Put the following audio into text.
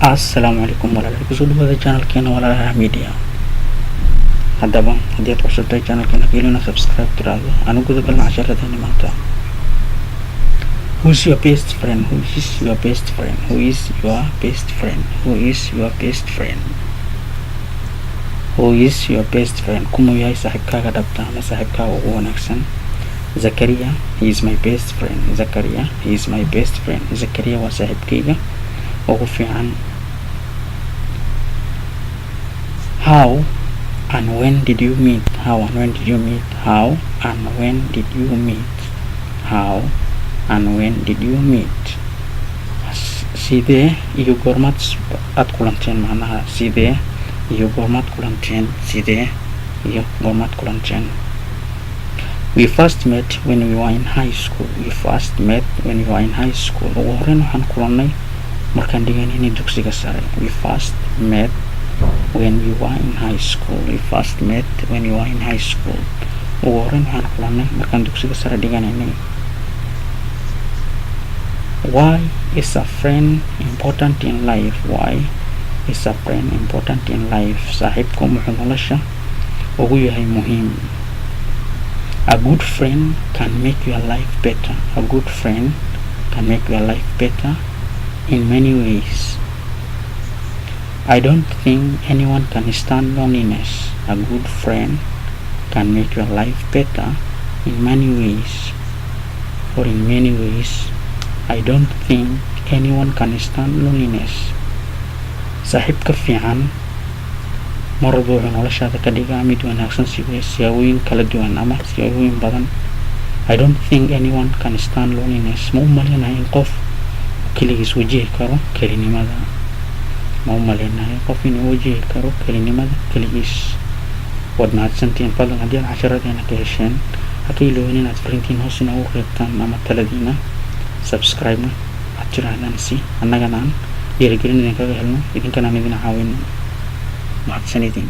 Assalaamu calaykum walaalayaal, kusoo dhawaada channelkeena Walaalaha Media. Haddaba haddii aad cusubtahay channelkeena, kelina subscribe tiraahdo. Aan u guda galna casharadeenii maanta. Who is your best friend? Who is your best friend? Who is your best friend? Who is your best friend? Who is your best friend? Kumuu yahay saaxiibkaaga dhabta ama saaxiibkaaga ugu wanaagsan? Zakaria, he is my best friend. Zakaria, he is my best friend. Zakaria waa saaxiibkayga ugu fiican. How and when did you meet? How and when did you meet? How and when did you meet? How and when did you meet? Sidee iyo goormaad aad kulanteen? Macnaha, sidee iyo goormaad kulanteen? Sidee iyo goormaad kulanteen? We first met when we were in high school. We first met when we were in high school. Ugu horreyn waxaan kulannay markaan dhiganaynay dugsiga sare. We first met when we were in high school. We first met when we were in high school. Ugu horreyn waxaan kulannay markaan dugsiga sare dhiganaynay. Why is a friend important in life? Why is a friend important in life? Saaxiibku muxuu nolosha ugu yahay muhiim? A good friend can make your life better. A good friend can make your life better in many ways. I don't think anyone can stand loneliness. A good friend can make your life better in many ways, or in many ways. I don't think anyone can stand loneliness. Saaxiibka fiican mar walba wuxuu noloshaada ka dhigaa mid wanaagsan siyaabooyin kala duwan ama siyaabooyin badan. I don't think anyone can stand loneliness. Ma u maleynayo in qof keligiis wajihi karo kelinimada. Ma u maleynayo qof inuu wajihi karo kelinimada keligiis. Waad mahadsantihiin. Fadlan haddii aad casharadeena ka hesheen, ha ka iloobin inaad fariintiin hoos inoogu reebtaan ama taladiina, subscribe-na aad tiraahdaan, si annagana aan dhiirigelin idinkaga helno, idinkana aan idin caawino. Mahadsanidin.